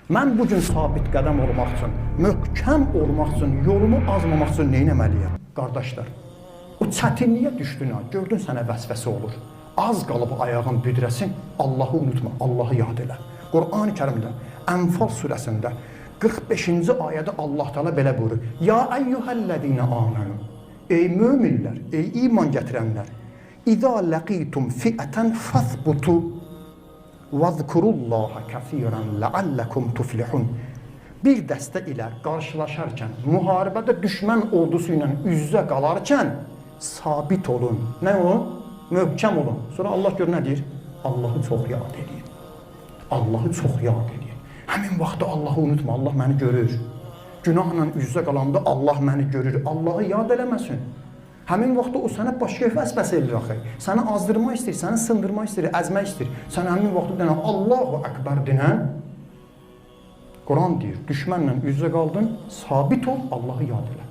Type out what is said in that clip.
Mən bu gün sabit qədəm olmaq üçün, möhkəm olmaq üçün, yolumu azmamaq üçün nə etməliyəm? Qardaşlar, o çətinliyə düşdün ha, gördün sənə vəsvəsə olur. Az qalıb ayağın büdrəsin, Allahı unutma, Allahı yad elə. Qur'an-ı Kərimdə Ənfal surəsində 45-ci ayədə Allah Teala belə buyurur: Ya eyyuhellezine amenu. Ey möminlər, ey iman gətirənlər, İza laqitum fi'atan fasbutu vazkurullaha kəsiran la'allakum tuflihun. Bir dəstə ilə qarşılaşarkən, müharibədə düşmən ordusu ilə üz-üzə qalarkən sabit olun. Nə olun? Möhkəm olun. Sonra Allah gör nə deyir? Allahı çox yad eləyin. Allahı çox yad eləyin. Həmin vaxtda Allahı unutma. Allah məni görür. Günahla üz-üzə qalanda Allah məni görür. Allahı yad eləməsin. Həmin vaxtda o sənə başqa vəsvəsə eləyir axı. Səni azdırmaq istəyir, səni sındırmaq istəyir, əzmək istəyir. Sən həmin vaxtda denən Allahu Əkbər denən Quran deyir, düşmənlə üz-üzə qaldın, sabit ol, Allahı yad elə.